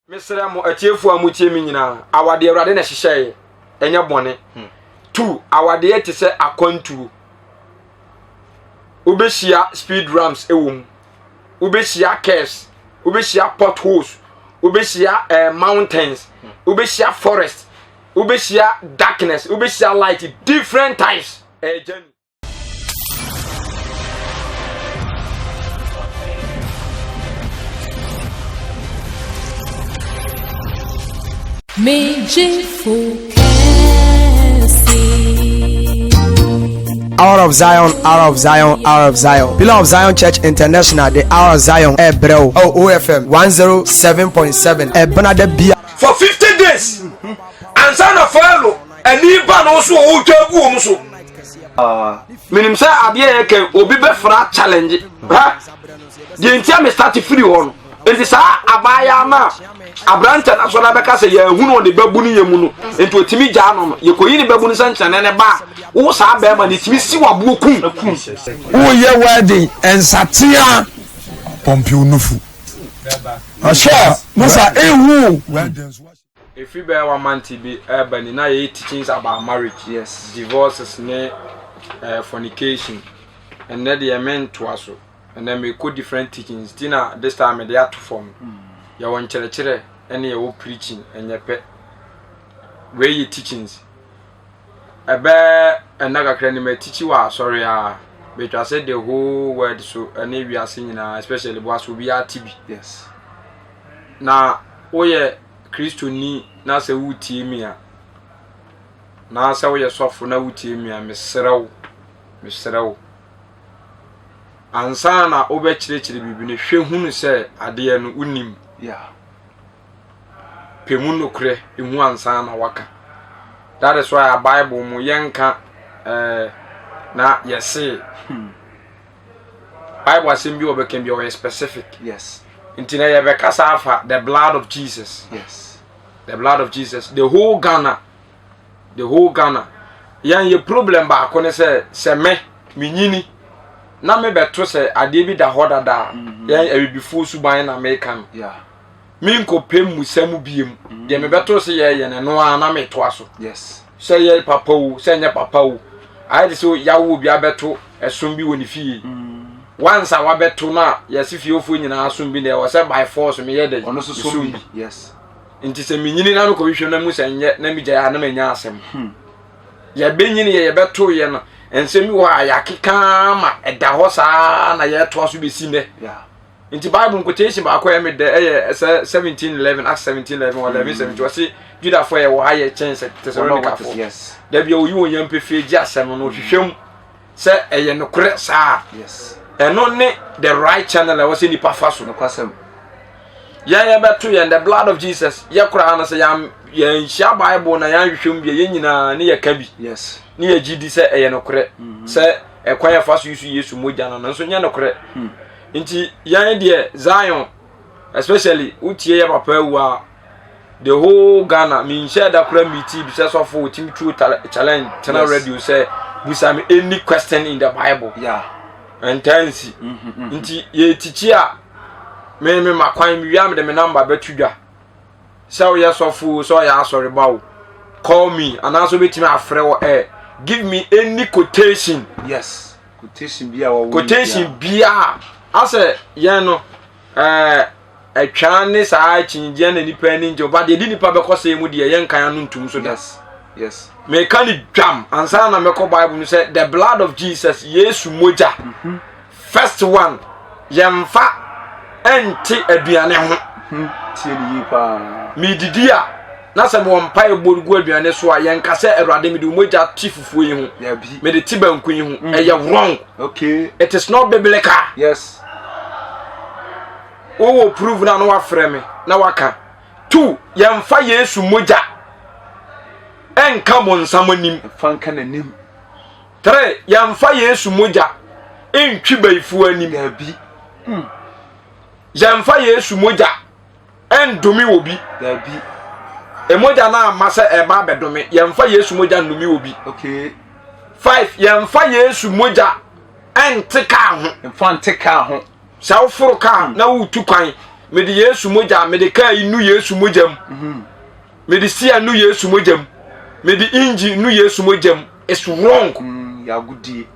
Mesrɛ mo, atiefoɔ a motie me nyinaa, awadeɛ Awurade na ɛhyehyɛeɛ, ɛnyɛ bɔne. Hmm. Tu, awadeɛ te sɛ akwantuo. Wobɛhyia speed ramps wɔ mu, wobɛhyia curves, wobɛhyia potholes, wobɛhyia eh, mountains, hmm. wobɛhyia forest, wobɛhyia darkness, wobɛhyia light, different types. Ɛyɛ journey. Hour of Zion, Hour of Zion, Hour of Zion. Pillar of Zion Church International, the Hour of Zion, Ebreo, OFM 107.7, Ebonada Bia. For 50 days, ansa na Pharaoh ani ba no so ɔretwa agu wɔn so. Menim sɛ adeɛ yɛ kɛn obi bɛfra challenge ha deɛ nti a me start firi hɔ no nti saa abaayaa no a aberantɛ no asɔre abɛka sɛ yɛahunu ɔde babu no yɛ mu no nti ɔtumi gyaa no no yɛkɔyi ne babu no sɛ nkyɛnɛ ne ba a wo saa bɛrima no ɛtumi si waboɔ kum. Woyɛ wedding nsatea pɔmpew nufu ɔhyɛ musa ehu. Ɛfiri bɛyɛ one month bi ɛreba ni na yɛyɛ teachings about marriage, yes. divorces ne uh, fornication. Ɛnnɛ deɛ mentoa so. Ɛnnɛ mekɔ different teachings ti na this time mede ato fam. Mm. Yɛwɔ nkyerɛkyerɛ ɛne yɛwɔ preaching ɛnyɛ pɛ. Wei yɛ teachings. Ɛbɛɛ ɛnna kakra ni ma tikyi wɔ asɔre a betwa sɛ the whole world so ɛne wiase nyinaa especially boaso obiara te bi. Yes. Na woyɛ Kristoni na sɛ woretie me a, na sɛ woyɛ sɔfo na wotie me a, mesrɛ wo, mesrɛ wo. Ansa na wobɛkyerɛkyerɛ biribi no, hwɛ hunu sɛ adeɛ no wonim. Yeah. Pɛ mu nokorɛ hu ansa na waka. That is why a Bible mu yɛnka eh, na yɛse. Hmm. Bible asɛm bi wɔbɛka bi ɔyɛ specific. Yes. Nti na yɛbɛkasa afa the blood of Jesus. Yes. The blood of Jesus. The whole Ghana. The whole Ghana. Yɛn yɛ problem baako ne sɛ sɛ me menyini na mebɛto sɛ adeɛ bi da hɔ dada mm -hmm. yɛn abibifoɔ suban na meka no. Yeah. Menkɔpɛ mmusa mu biem. Mm. Deɛ mebɛto sɛ yɛyɛ no ɛno ara na metoa so. Yes. Sɛ yɛ papa o, sɛ nyɛ papa o. Ayɛ te sɛ yawo obi abɛto ɛsom bi wɔ ne fie. Mm. Once a wabɛto no a yɛse fiefoɔ nyinaa som bi na ɛwɔ sɛ by force meyɛ dɛ. Ɔno nso som bi. Yes. Nti sɛ menyini na mekɔhwehwɛ na mu sɛ nyɛ na megyae a na manya asɛm. Hmm. Yɛbɛnyini yɛ yɛbɛto yɛ no nsɛm bi wɔ hɔ a yɛakeka ma ɛda hɔ saa na yɛtoa so bɛsi nnɛ. Yeah. Nti Bible quotation baako a ɛyɛ me dɛ ɛyɛ sɛ 1711 Acts 1711 or 1117 ɔse Judafoɔ yɛ wɔ ha yɛ kyɛn sɛ Tesalonikafo. Yes. Dabi a oyi wɔn yam pefee gye asɛm no na ɔhwehwɛ mu sɛ ɛyɛ nokorɛ saa. Yes. Ɛno ne the right channel a ɛwɔ sɛ nipa fa so. Nokwasɛm. Yɛn yɛbɛto yɛn the blood of Jesus yɛ koraa no sɛ yɛn yɛnhyia Bible na yɛanhwehwɛ mu bia yɛn nyinaa ne yɛka bi. Yes. Ne yɛgye di sɛ ɛyɛ nokorɛ. Mm-hmm. Sɛ ɛkwan yɛfa so yi so Yesu mogya no no nso nyɛ nokorɛ. Hmm. Nti yɛn deɛ Zion especially wotie yɛ papa awu a the whole Ghana menhyɛ da kora meti bi sɛ sɔfo wotumi tuo challenge tena yes. radio sɛ busa me any question in the Bible yeah. ɛntaa nsi mm -hmm, mm -hmm. nti yɛtikyi a me me ma kwan mewia mede me namba bɛto dwa sɛ woyɛ sɔfo sɛ ɔyɛ asɔreba o call me anaasɛ wobɛtumi afrɛ wɔ ɛ give me any quotation yes quotation bi a wɔwɔ quotation bia asɛ yɛn no ɛɛ ɛtwa ne saa akyinnyegyeɛ na nipa ani ngye ba deɛ de nipa bɛkɔ sɛ mu deɛ yɛn kan ano ntum so da yes yes meka ne dwam ansa na mɛkɔ bible no sɛ the blood of jesus yesu mogya mm -hmm. First one, yɛmfa nte aduane ho. Hmm, tie ne yie paa. Medidi a, na sɛ mewɔ mpae bɔ gu aduane so a, yɛnka sɛ Awurade mede wo mogya te fufuo yi ho. Dabi. Mede te banku yi ho. Mm. Ɛyɛ wrong. Okay. It is not biblical. Yes. Wowɔ proof na na wafrɛ me na waka. Two, yɛmfa Yesu mogya ɛnka bonsam anim. Fa nka n'anim. 3, Yɛmfa Yesu mogya ntwi bayifoɔ anim. Dabi. Hmm. Yɛmfa Yesu mogya ndome obi. Dabi. Mogya no amma sɛ ɛba abɛdome. Yɛmfa Yesu mogya nnome obi. Okay. 5, Yɛmfa Yesu mogya nte kaa ho. Mfa nte kaa ho. Sɛ woforo kaa na woretu kwan. Mede Yesu mogya, mede kaa yi nu Yesu mogya mu. Mede sia nu Yesu mogya mu. Mede engine nu Yesu mogya mu. It's wrong. Yagodie.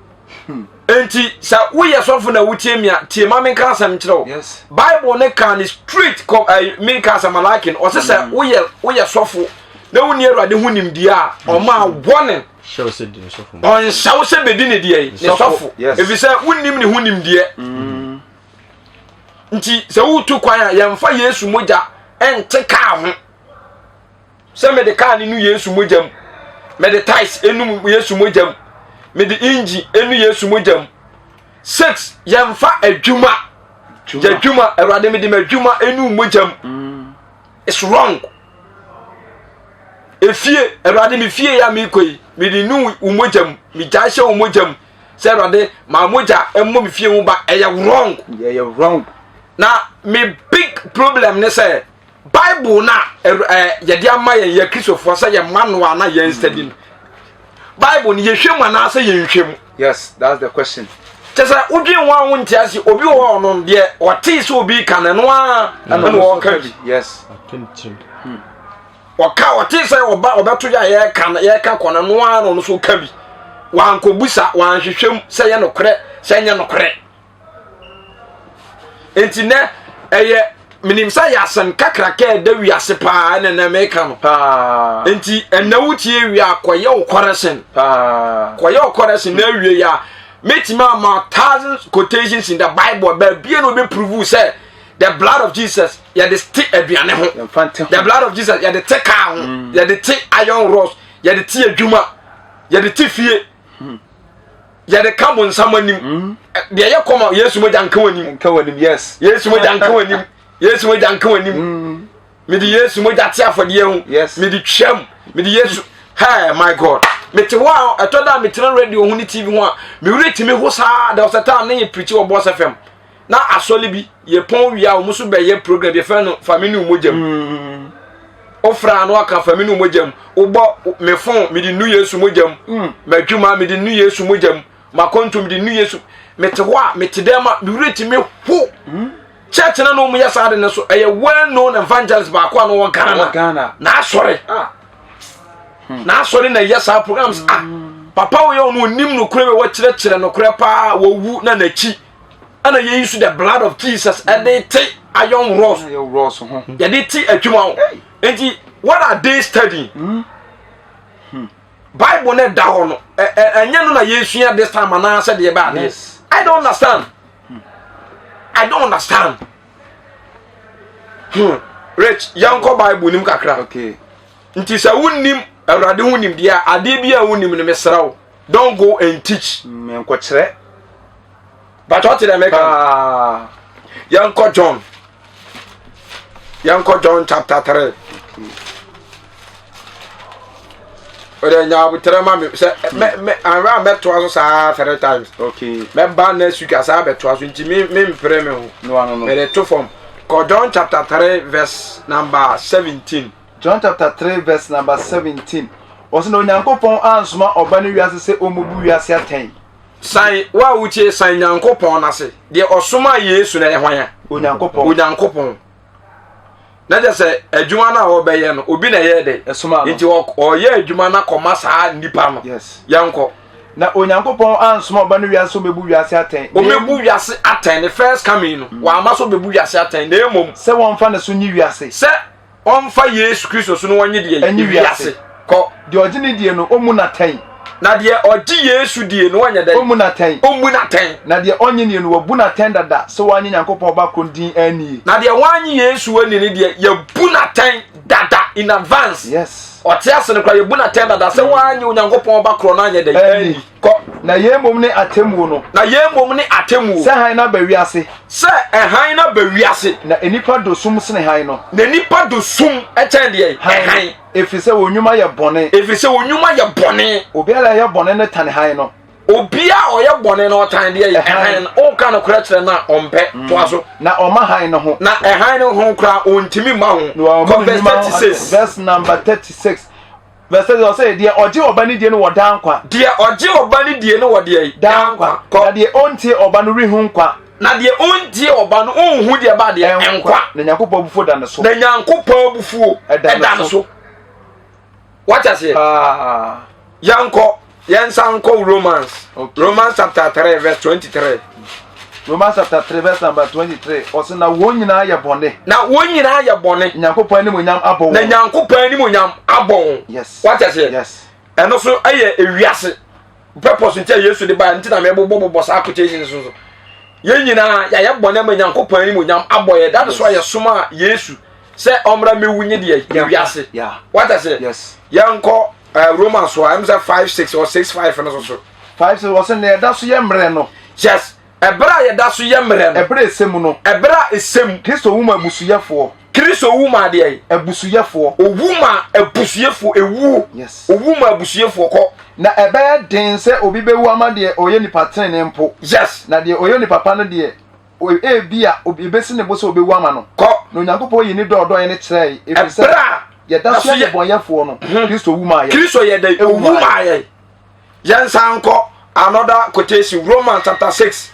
Enti sɛ woyɛ sɔfo na wotie me a, tie ma menka asɛm nkyerɛ wo. Yes. Bible ne ka ne straight kɔ ɛɛ menka asɛm Malaki no ɔsɛ sɛ woyɛ woyɛ sɔfo na wonni Awurade ho nimdeɛ a ɔma warning. Hyɛ wo sɛ di ne sɔfo. Ɔnhyɛ wo sɛ bɛdi ne deɛ yi ne sɔfo. Yes. Ɛfiri sɛ wonnim ne ho nimdeɛ. Nti sɛ wotu kwan a yɛmfa Yesu mogya ɛnte kaa ho. Sɛ mede kaa no nu Yesu mogya mu, mede tais enu Yesu mogya mu, mede engine enu Yesu mogya mu. Six, yɛmfa adwuma. Yɛadwuma, Awurade mede m'adwuma enu mogya mu. It's wrong. Efie, Awurade me fie ya mekɔ yi, mede nu wo mogya mu, megyae hyɛ wo mogya mu. Sɛ Awurade ma mogya mmɔ me fie ho ba, ɛyɛ wrong. Ɛyɛ wrong. Na me big problem ne sɛ Bible na yɛde ama yɛn yɛ Kristofoɔ sɛ yɛn ma no a na yɛn study no. Bible no yɛhwɛ mu anaasɛ yɛnhwɛ mu? Yes, that's the question. Kyɛ sɛ wodwen ho a wonte ase obi wɔ hɔ ɔno deɛ ɔtee sɛ obi ka no ɛno ara ɛna ɔka bi. Yes. Ɔka ɔtee sɛ ɔba ɔbɛto yɛ a yɛka no yɛka kɔ no ɛno ara na ɔno nso ka bi. Wankɔbusa wanhwehwɛ mu sɛ yɛ nokorɛ sɛ nyɛ nokorɛ. Nti nɛ ɛyɛ menim sɛ yɛ asɛm kakraka ɛda wiase paa ɛna nɛ meka no paa. Nti ɛnɛ wotie wie a kɔyɛ wo correction paa. Kɔyɛ wo correction na awie yɛ a mɛtumi ama thousands quotations in the Bible baabia na ɔbɛprove sɛ the blood of Jesus yɛde te aduane ho, the blood of Jesus yɛde te kaa ho, yɛde te iron rods, yɛde te adwuma, yɛde te fie, yɛde ka bonsam anim. Deɛ yɛ kɔma Yesu mogya nka w'anim. Nka w'anim, yes. Yesu mogya nka w'anim. Yesu mogya nka w'anim. Mede Yesu mogya te afɔdeɛ ho. Yes. Mede twam. Mede Yesu. Hey, my God. Mete hɔ a ɛtɔ da a metena radio ho ne TV ho a me werɛ tumi ho saa. There was a time ne yɛ preach wɔ Boss FM. Na asɔle bi yɛpɔn wie a wɔn nso bɛyɛ program bi yɛfrɛ no fa me ne wo mogya mu. Wofra no aka fa me ne wo mogya mu. Wobɔ me phone mede nu Yesu mogya mu. M'adwuma mede nu Yesu mogya mu. M'akwantu mede nu Yesu. Mete hɔ a mete dɛm a me werɛ tumi ho. Church na na wɔn yɛ saa de no so ɛyɛ well known evangelist baako a na wɔ Ghana. Ghana. N'asɔre. N'asɔre na ɛyɛ saa programs. Ah, papa wo yɛ ɔno onim nokorɛ wɔ wɔkyerɛkyerɛ nokorɛ paa wɔwu na n'akyi. Ɛna yɛyi so the blood of Jesus ɛde te iron rods. Iron rods ho. Yɛde te adwuma ho. Nti what are they studying? Bible no da hɔ no ɛnyɛ no na yɛsua this time anaasɛ deɛ ɛbɛ adeɛ. I don't understand. I don't understand. Rich, yɛnkɔ Bible nim kakra. Okay. Nti sɛ wonnim Awurade ho nimdeɛ a, adeɛ bi a wonnim no mesrɛ wo, don't go and teach. Menkɔkyerɛ. But ɔte dɛ meka. Yɛnkɔ John. Yɛnkɔ John chapter 3. Ɔdɛ nya abotrɛ ma me sɛ mɛ mɛ anwɛ a mɛtoa so saa three times. Okay. Mɛba next week asaa bɛtoa so nti me me mpere me ho. No ano no. Mɛde to fam. Kɔ John chapter 3 verse number 17. John chapter 3 verse number 17. Ɔsɛ na Onyankopɔn ansoma ɔba no wiase sɛ ɔmmubu wiase atɛn. San wo a wotie san Nyankopɔn n'ase. Deɛ ɔsomaa Yesu no ɛyɛ hwan a? Onyankopɔn. Onyankopɔn. Na kyerɛ sɛ adwuma no a ɔbɛyɛ no obi na ɛyɛ dɛ. Ɛsomaa no. Nti ɔyɛ adwuma no akɔma saa nipa no. Yes. Yɛnkɔ. Na Onyankopɔn ansoma ɔba no wiase sɛ ɔmmɛbu wiase atɛn. Ɔmmɛbu wiase atɛn ne first coming no. Wamma sɛ ɔbɛbu wiase atɛn na mmom. Sɛ wɔmfa ne so nyi wiase. Sɛ ɔmfa Yesu Kristo so no wɔnye deɛ Ɛnye wiase. Kɔ. Deɛ ɔgye ne die no, ɔmmu no atɛn. Na deɛ ɔgye Yesu die no, ɔnyɛ dɛn? Ɔmmu no atɛn. Ɔmmu no atɛn. Na deɛ ɔnnye nie no, wɔabu no atɛn dada sɛ wannye Nyankopɔn Ba korɔ din annie. Na deɛ wannye Yesu anni no deɛ, yɛabu no atɛn dada in advance. Yes. Ɔte ase no koraa, yɛbu no atɛn dada sɛ wannye Onyankopɔn Ba korɔ no anyɛ dɛn? Anni. Kɔ. Na yei mmom ne atemmuo no. Na yei mmom ne atemmuo. Sɛ hann no aba wiase. Sɛ hann no aba wiase. Na nnipa dɔ sum sene hann no. Na nnipa dɔ sum kyɛn deɛ? Hann. Ɛfiri sɛ wɔn nnwuma yɛ bɔne. Ɛfiri sɛ wɔn nnwuma yɛ bɔne. Obiara a ɔyɛ bɔne no tan hann no. Obiara a ɔyɛ bɔne no ɔtan deɛ? Hann no. Woka nokorɛ kyerɛ no a, ɔmpɛ. Toa so. Na ɔmma hann no ho. Na hann no ho koraa, ɔntumi mma ho. Kɔ verse 36. Verse number 36. Verse 36 ɔsɛ deɛ ɔgye ɔba no die no wɔ daa nkwa. Deɛ ɔgye ɔba no die no wɔ deɛ? Daa nkwa. Kɔ. Na deɛ ɔntie ɔba no renhu nkwa. Na deɛ ɔntie ɔba no ɔnhu deɛ ba deɛ nkwa. Na Nyankopɔn abufuo da ne so. Na Nyankopɔn abufuo ɛda ne so. Wate aseɛ? Yɛnkɔ yɛnsan nkɔ Romans. Okay. Romans chapter 3 verse 23. Romans chapter 3 verse number 23. Ɔsɛ na wɔn nyinaa yɛ bɔne. Na wɔn nyinaa yɛ bɔne. Nyankopɔn animuonyam abɔ wɔn. Na Nyankopɔn animuonyam abɔ wɔn. Yes. Wate aseɛ? Yes. Ɛno so ɛyɛ ewiase purpose nti a Yesu de baeɛ nti na mebobɔbobɔ saa quotation so so. Yɛn nyinaa yɛayɛ bɔne ama Nyankopɔn animuonyam abɔ yɛ. That is why yɛsoma Yesu sɛ ɔmmra mewu nye deɛ ewiase. Wate aseɛ? Yes. Yɛnkɔ uh, Romans so a ɛm sɛ 5 6 or 6 5 no so so. 5 6 wɔsɛ na yɛda so yɛ mmerɛ no. Yes. Ɛberɛ a yɛda so yɛ mmerɛ no. Ɛberɛ a ɛsɛ mu no. Ɛberɛ a ɛsɛ mu. Kristo wu ma abusuyɛfoɔ. Kristo wu ma adeɛ yi. Abusuyɛfoɔ. Owu ma abusuyɛfoɔ ewuo. Yes. Owu ma abusuyɛfoɔ kɔ. Na ɛbɛyɛ den sɛ obi bɛwu ama deɛ ɔyɛ nipa tenenee mpo. Yes. Na deɛ ɔyɛ onipa pa no deɛ, ebia ebesi ne bo sɛ obewu ama no. Kɔ. Na Onyankopɔn yii ne dɔ a ɔdɔ yɛn no kyerɛe, ɛfiri sɛ Ɛberɛ a yɛda so yɛ nnebɔneyɛfoɔ no, mhm. Kristo wu maa yɛn. Kristo yɛ dɛn? Owu maa yɛn. Yɛnsan nkɔ another quotation, Romans chapter 6.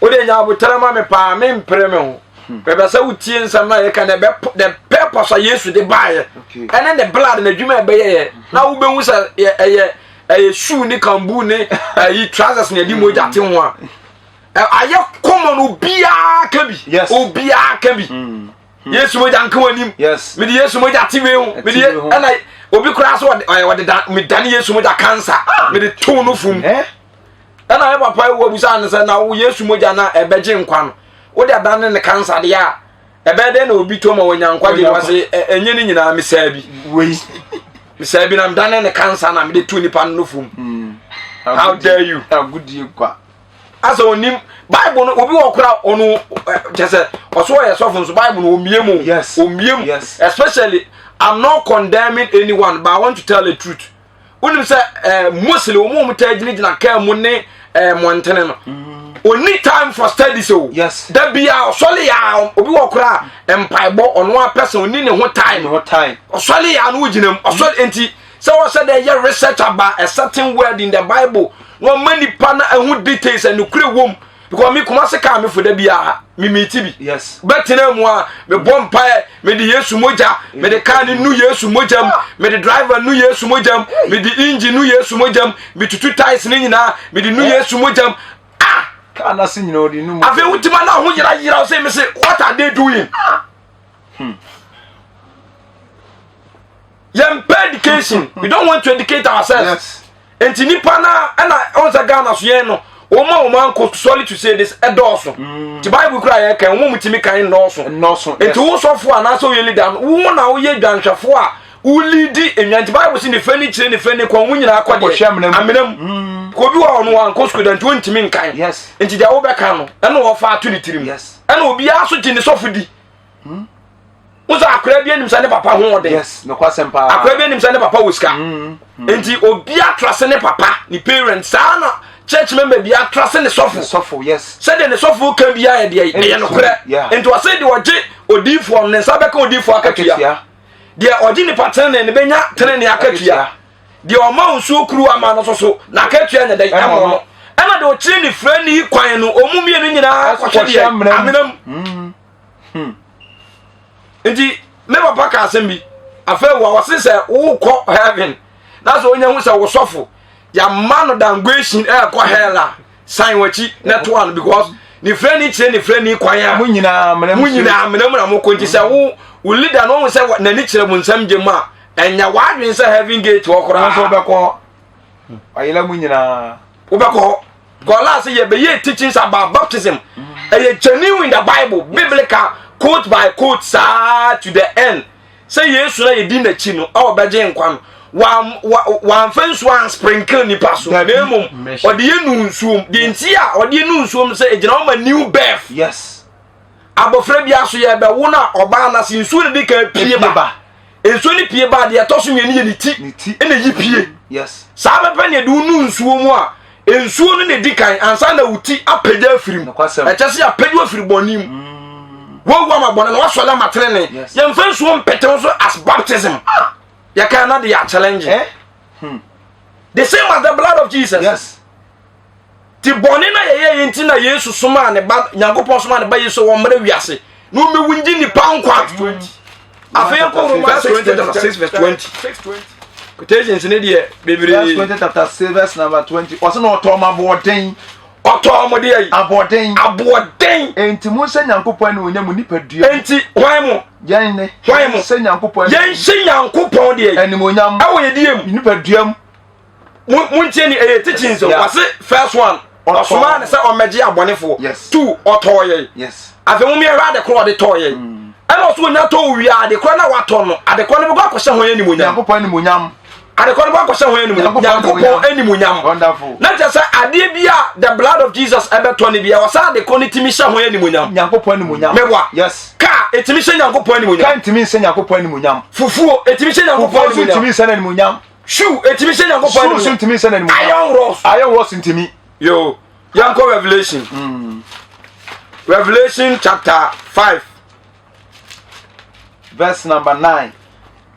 Wode nya aboterɛ ma me paa, mempere me ho. Bɛbɛ sɛ wotie nsɛm no a yɛka no ɛbɛ the purpose a Yesu de baeɛ ɛne ne blood na adwuma ɛbɛyɛ yɛ na wobɛhu sɛ ɛyɛ ɛyɛ shoe ne kambu ne ɛyi trousers na ɛde mogya te ho a ayɛ common obiara ka bi obiara ka bi mm. Hmm. Yesu mogya nka w'anim mede Yesu mogya te wei ho mede ɛna obi koraa so ɔde da medane Yesu mogya cancer ah. mede tow no fum eh? ɛna yɛ papa ewu abusa ne sɛ na wo Yesu mogya na ɛbɛgye nkwa no wode adane ne cancer deɛ a ɛbɛyɛ dɛn na obi to ma wanya nkwagye wɔ se ɛnyɛ ne nyinaa mesaa bi mesaa bi na medane ne cancer na mede to nipa no fum hmm. how dare you agodie kwa asɛ onim bible no obi wɔ kora ɔno kyɛ sɛ ɔso ɔyɛ sɔfo nso bible no omie mu yes omie mu yes especially i'm not condemning anyone but i want to tell the truth wonim sɛ eh, mostly wɔn a wɔn taa gyinagyina kaa mu ne eh, mmɔntene no mm. oni time for studies o yes da bia ɔsɔle ya obi wɔ kora mpaebɔ ɔno apɛ sɛ oni ne ho time ne ho time ɔsɔle ya no wogyina mu ɔsɔle mm. nti sɛ wɔsɛ dɛ yɛ research about a certain word in the bible na ɔma nipa na ɛho details a nokure wom because me kuma se kaa me fo da biara me meeti bi yes bɛtena mu a mebɔ mpaeɛ mede yesu mogya mede kaa no nu yesu mogya mu mede driver nu yesu mogya mu mede engine nu yesu mogya mu metutu ties no nyinaa mede nu yesu mogya mu ah kaa no ase nyinaa ɔde nu mu afei wotima no ho yera yera wo sɛ me se what are they doing ah. hmm. Yɛmpɛ education. We don't want to educate ourselves. Yes. Nti nipa na ɛna ɔn sɛ Ghana so yɛn no wɔn a wɔn ankɔ sorry to say this ɛdɔɔso. Mm. Ti Bible kura yɛ kan wɔn mu timi kan nnɔɔso. Nnɔɔso. Nti wo sɔfo anaasɛ woyɛ leader no wo na woyɛ dwanhwɛfo a wolidi enwa nti Bible si ne fɛ ne kyerɛ ne fɛ ne kɔn wo nyinaa kɔ deɛ amena mu. Mm. Kò obi wɔ hɔ no wankɔ sukuu da nti wɔntumi nkan. Yes. Nti deɛ wobɛka no ɛna wɔfa ato ne tirim. Yes. Ɛna obiara so gye ne sɔfo di. Hmm? Wo sɛ akora bi anim sɛ ne papa ho ɔden. Yes, nokwasɛm paa. Akora bi anim sɛ ne papa wɔ sika. Mm, mm. Nti obi atrase ne papa, ne parents, saa na church member bi atrase ne sɔfo. Ne sɔfo, yes. Sɛdeɛ ne sɔfo ka bi ayɛ deɛ ɛyɛ nokorɛ. Yeah. Nti ɔsɛ deɛ ɔgye odiifoɔ no ne nsa bɛka odiifoɔ akatua. Deɛ ɔgye nipa tenene no bɛnya tenene akatua. Deɛ ɔma nsuo kuruwa ma no soso n'akatua nyɛ dɛn ɛmɔ no. Ɛna deɛ ɔkyerɛ ne firani kwan no, ɔmu mmienu nyinaa kɔhwɛ deɛ amena mu. Mm. Hmm. Nti me papa ka asɛm bi afei wa wɔse sɛ wokɔ heaven na sɛ onya hu sɛ wo sɔfo yɛama no danguation ɛɛkɔ hell a san w'akyi na toa no because ne frɛ ni kyerɛ ne frɛ ni kwan a mo nyinaa mena mo nyinaa mena mu na mokɔ nti sɛ wo wo leader no ɔhu sɛ n'ani kyerɛ mo nsɛm gye mu a ɛnya w'adwene sɛ heaven gate hɔ koraa nso wobɛkɔ ɔyela mu nyinaa wobɛkɔ hɔ God last year bɛyɛ teachings about baptism ɛyɛ genuine in the Bible biblical quote by quote saa to the end sɛ Yesu na yɛdi n'akyi no a ɔbɛgye nkwa no wamfa nsuo ansprinkle nipa so na mmom ɔde yɛ nu nsuom deɛ nti a ɔde yɛ nu nsuom sɛ ɛgyina hɔ ma new birth yes abɔfra bi aso yɛ bɛwo no a ɔbaa no ase nsuo na di kan pie ba nsuo no pie ba deɛ ɛtɔ so mmienu yɛ ne ti ɛna yi pie yes saa pɛpɛ na yɛde wo nu nsuo mu a nsuo no na ɛdi kan ansa na wo ti apagya afiri mu ɛkyɛ sɛ apagya afiri bɔne mu mm. woawu ama bɔne na woasɔre ama tenene yɛmfa nsuo mpete wo so as baptism ah. yɛka na de yɛ challenge eh? hmm. the same as the blood of Jesus yes. Nti bɔne na yɛyɛ yɛ nti na Yesu somaa ne ba, Nyankopɔn somaa ne ba Yesu sɛ wɔmmrɛ wiase na wɔmmɛwu ngye nnipa nkwa. Afei yɛnkɔ Romans 6 chapter 6 verse 20. Quotations ne deɛ bebree. First Corinthians chapter 6 verse number 20. Ɔsɛ na ɔtɔɔ mo aboɔden. Ɔtɔɔ mo deɛ yi. Aboɔden. Aboɔden. Enti mo nhyɛ Nyankopɔn animuonyam mo nipadua. Enti hwan mo? Yɛn ne. Hwan mo? Hyɛ Nyankopɔn. Yɛn hyɛ Nyankopɔn deɛ yi. Animuonyam. Ɛwɔ yɛ deɛ mu. Nipadua mu. Montie ni ɛyɛ teachings o. Wɔse first one ɔsomaa ne sɛ ɔmmɛgye abɔnefoɔ. Yes. Two ɔtɔɔ yɛn. Yes. Afei mo mmiɛhwɛ ade korɔ ɔde tɔɔ yɛn. Mm. Ɛna ɔso onya tɔ owie a ade korɔ na watɔ no ade korɔ no bɛkɔ akɔhyɛ ho animuonyam. Nyankopɔn animuonyam. Ade korɔ no bɛkɔ akɔhyɛ ho animuonyam. Nyankopɔn animuonyam. Wonderful. Na kyerɛ sɛ adeɛ bi a the blood of Jesus ɛbɛtɔ no bi a wɔsɛ ade korɔ no tumi hyɛ ho animuonyam. Nyankopɔn animuonyam. Meboa. Yes. Kaa etumi hyɛ Nyankopɔn animuonyam. Kaa ntumi nhyɛ Nyankopɔn animuonyam. Fufuo etumi hyɛ Nyankopɔn animuonyam. Fufuo nso ntumi nhyɛ n'animuonyam. Shoe etumi hyɛ Nyankopɔn animuonyam. Shoe ntumi nhyɛ n'animuonyam. Iron rods. Iron rods ntumi. Yo, yɛnkɔ Revelation. Mm. Revelation chapter 5. Verse number 9.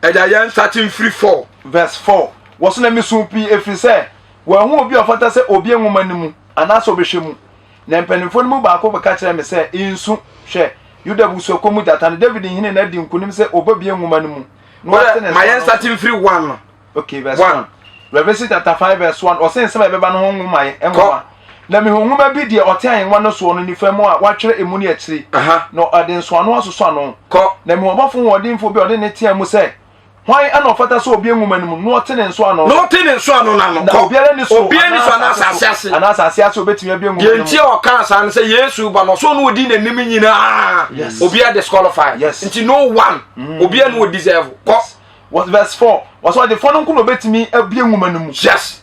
Ɛgya yɛn starting free 4. Verse 4. Wɔso na mesu pii ɛfiri sɛ wɔahu obi a ɔfata sɛ obie nwoma no mu anaasɛ ɔbɛhwɛ mu. Na mpanimfoɔ no mu baako bɛka kyerɛɛ me sɛ, Nsu, hwɛ, Yuda abusuakuo mu gyata no, David nhini no adi nkonim sɛ ɔbɛbue nwoma no mu na wate ne Ma yɛn nsa start mfiri one no. Okay, verse One. 1. Revelation chapter 5 verse 1. Ɔsɛ nsɛm a ɛbɛba no ho nwoma yɛ nwoma. Na mehu nwoma bi deɛ ɔte ahengua no soɔ no nifa mu a wɔatwerɛ emu ne akyiri. Aha. Na ɔde nsɔano asosɔ ano. Kɔ. Na mehu ɔbɔfo hoɔdenfoɔ bi a ɔde ne teaa mu sɛ, Hwan na ɔfata sɛ obue nwoma no mu na ɔte ne nsɔano Na ɔte ne nsɔano no ano. Na obiara nni soro Obiara nni soro anaa asase ase. Anaa asase ase a obetumi abue nwoma Deɛ no mu. nti a ɔkaa saa no sɛ Yesu ba no ɔsɛ ɔno ɔdi n'anim nyinaa. Yes. Obiara disqualify. Yes. Nti no one. Obiara ne ɔdeserve. Kɔ. Wɔ verse 4, wɔsɛ ɔgyefoɔ no nko na obetumi abue nwoma no mu. Yes.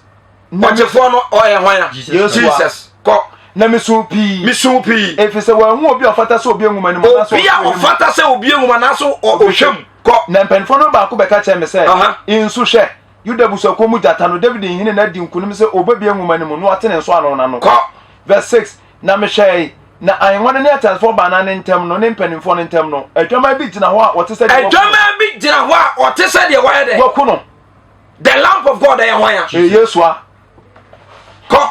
Ɔgyefoɔ no ɔyɛ hwan a? Jesus. Kɔ. Na mesuu pii. Mesuu pii. Ɛfiri sɛ wɔanhu obi a ɔfata sɛ obue nwoma no mu anaasɛ Obi a ɔhwɛ mu. ɔfata sɛ obue nwoma anaasɛ ɔhwɛ mu. Kɔ. Na mpanimfoɔ no baako bɛka kyerɛɛ me sɛ, Nsu, hwɛ, Yuda abusuakuo mu gyata no, Dawid nhini no adi nkonim sɛ ɔbɛbue nwoma no mu na wate ne nsɔano no ano. Kɔ. Verse 6, Na mehwɛe, na ahengua no ne ateasefoɔ baanan no ntam no ne mpanimfoɔ no ntam no, adwaman bi gyina hɔ a ɔte sɛ deɛ wɔaku no. Adwaman bi gyina hɔ a ɔte sɛ deɛ wɔayɛ dɛ? Wɔaku no. The lamp of God ɛyɛ hwan a? Ɛyɛ Yesu a. Kɔ.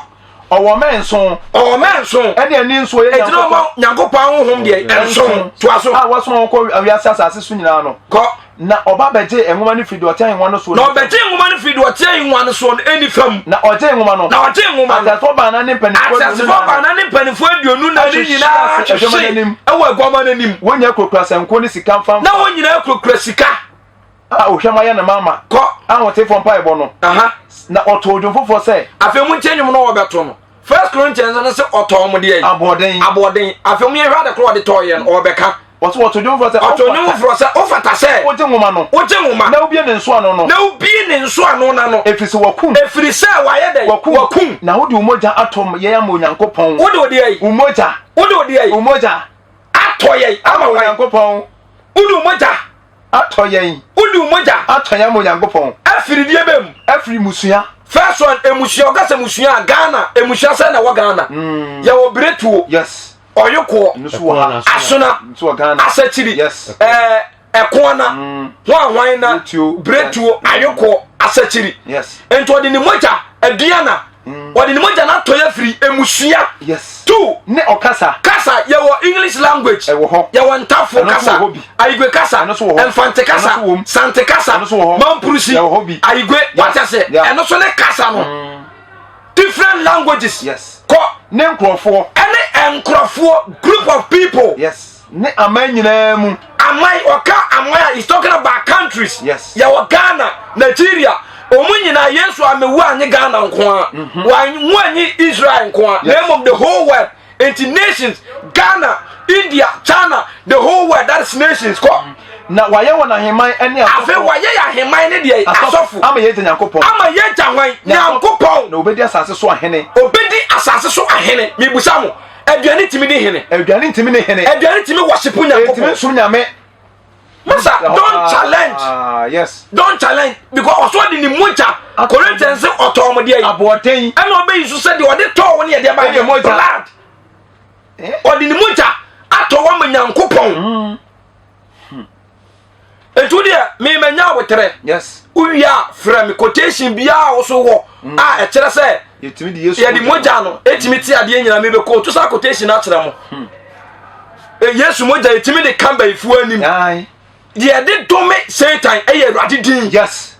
Ɔwɔ mmɛn nson. Ɔwɔ mmɛn nson. Ɛne ani nson yɛ Nyankopɔn. Ɛgyina ɔma Nyankopɔn ahohom deɛ nson. Toa so. A wɔasoma wɔn kɔ wiase asase so nyinaa no. Kɔ. Na ɔba bɛgye nwoma no firi deɛ ɔte ahengua no soɔ. Na ɔbɛgye nwoma no firi deɛ ɔte ahengua no soɔ no nifa mu. Na ɔgye nwoma no. Na ɔgye nwoma no. Ateasefoɔ baanan ne mpanimfoɔ aduonu nan. Ateasefoɔ baanan ne mpanimfoɔ 24 no nyinaa hwehwe ɛwɔ aguama no anim. Wɔn nyinaa kurakura sankuo ne sika mfamfa. Na wɔn nyinaa kurakura sika. A ohwam ayɛ ne ma ama. Kɔ. Ahotefoɔ mpaebɔ no. Aha. Na ɔtoo dwom foforɔ sɛ. Afei montie nnwom no a wɔbɛto no. First Corinthians no sɛ ɔtɔɔ mo deɛ. Aboɔden. Aboɔden. Afei mo yɛhwɛ ade korɔ ɔde tɔɔ yɛn no ɔbɛka. Wɔsɛ wɔto dwom foforɔ sɛ. Ɔto dwom foforɔ sɛ wofata sɛ. Wogye nwoma no. Wogye nwoma. Na wobie ne nsɔano no. Na wobie ne nsɔano no ano. Ɛfiri sɛ wakum. Ɛfiri sɛ wayɛ dɛn? Wakum. Wakum. Na wode wo mogya atɔ yɛn ama Onyankopɔn. Wode wo deɛ yi. Wo mogya. Wode wo deɛ yi. Wo mogya. Atɔ yɛn ama Onyankopɔn. Wode wo mogya. Atɔ yɛn. Wode wo mogya. Atɔ yɛn ama Onyankopɔn. Afiri deɛ bɛn mu? Afiri mmusua. First one, emusua, ɔka sɛ musua a, Ghana, emusua sɛn na ɛwɔ Ghana? Mm. Yɛwɔ Biretuo. Yes. Ɔyokoɔ. Nso wɔ ha. Asona. Nso wɔ Ghana. Asakyiri. Yes. Ɛɛ Ɛkoana. Mm. Hwanhwan na. Biretuo. Biretuo, Ayokoɔ, Asakyiri. Yes. Nti ɔde ne mogya, Aduana. Mm. Ɔde ne mogya no atɔ yɛ firi emusua. Yes. Two. Ne ɔkasa. Kasa yɛwɔ English language. Ɛwɔ hɔ. Yɛwɔ Ntafo Ɛno nso kasa. wɔ hɔ bi. Ayigwe kasa. Ɛno nso wɔ hɔ. Mfante kasa. Ɛno nso wɔ mu. Sante kasa. Ɛno nso wɔ hɔ. Mampurusi. Ɛwɔ hɔ bi. Ayigwe. Yeah. Wate ase. Yeah. Ɛno nso ne kasa no. Mm. Different languages. Yes. Kɔ. Ne nkurɔfoɔ. Ɛne nkurɔfoɔ group of people. Yes. Ne aman nyinaa mu. Aman ɔka aman a he's talking about countries. Yes. Yɛwɔ Ghana, Nigeria, wɔn nyinaa Yesu amewu anye Ghana nko a. Mhm. Wanwu anye Israel nko a. Na mmom the whole world. Nti nations, Ghana, India, China, the whole world that is nations kɔ. Mhm. Na wayɛ wɔn ahemman ne asɔfo. Afei wayɛ yɛ ahemman ne deɛ asɔfo. Ama yɛagya Nyankopɔn. Ama yɛagya hwan? Nyankopɔn. Na obedi asase so ahene. Obedi asase so ahene. Mibusa mo. Aduane tumi di hene. Aduane ntumi ne hene. Aduane tumi wɔshipo Nyankopɔn. Ntumi nsom Nyame. Masa, don't challenge. Ah, yes. Don't challenge because ɔsɔ de ne mogya. Corinthians sɛ ɔtɔn mo deɛ yi. Aboɔden. Ɛna ɔbɛyi so sɛ deɛ ɔde tɔɔ wo ne yɛde ba yɛ blood. Eh? Ɔde ne mogya atɔ wo ama Nyankopɔn. Mm. Nti wo deɛ mema nya aboterɛ. Yes. Wowie a frɛ me quotation biara wo so wɔ mm. a ɛkyerɛ sɛ. Yɛtumi de Yesu yɛde mogya no ɛtumi te adeɛ nyinaa mebɛkɔ otu saa quotation akyerɛ mo. Yesu mogya yɛtumi de ka bayifoɔ anim. Deɛ yɛde dome Satan ɛyɛ Awurade din. Yes.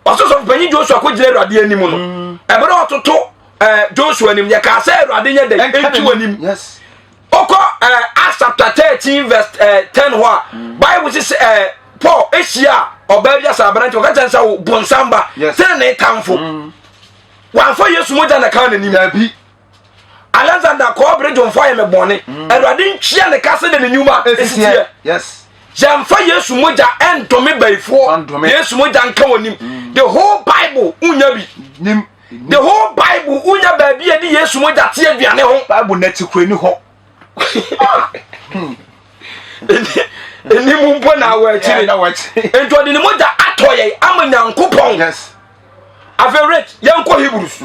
Ɔsɔsɔfo panyin Joshua kɔgyina Awurade anim no. Ɛberɛ a ɔtoto Joshua anim yɛkaa sɛ Awurade nyɛ dɛn ɛnti w'anim. Yes. Ɔkɔ Acts chapter 13 verse 10 hɔ a Bible sɛ Paul ehyia ɔbaa bi asa aberante ɔka kyerɛ sɛ wo bonsam ba tenenee tamfo. Wamfa Yesu mogya na kaa n'anim. Dabi. Alexander kɔɔbere dwomfo ayɛ me bɔne. Awurade ntwea ne ka sɛ de ne nnwuma esiteɛ. Yes. Yɛmfa Yesu mogya ɛndome bayifoɔ. Yesu mogya nka wɔ nim. The whole Bible wonya bi. Nim. The whole Bible wonya baabi a de Yesu mogya te aduane ho. Bible n'akyi kura ni hɔ. Ɛni mu mpo na awɔ akyire. Nti ɔde ne mogya atɔ yɛn ama Nyankopɔn. Yes. Afei Rich, yɛnkɔ Hebrews.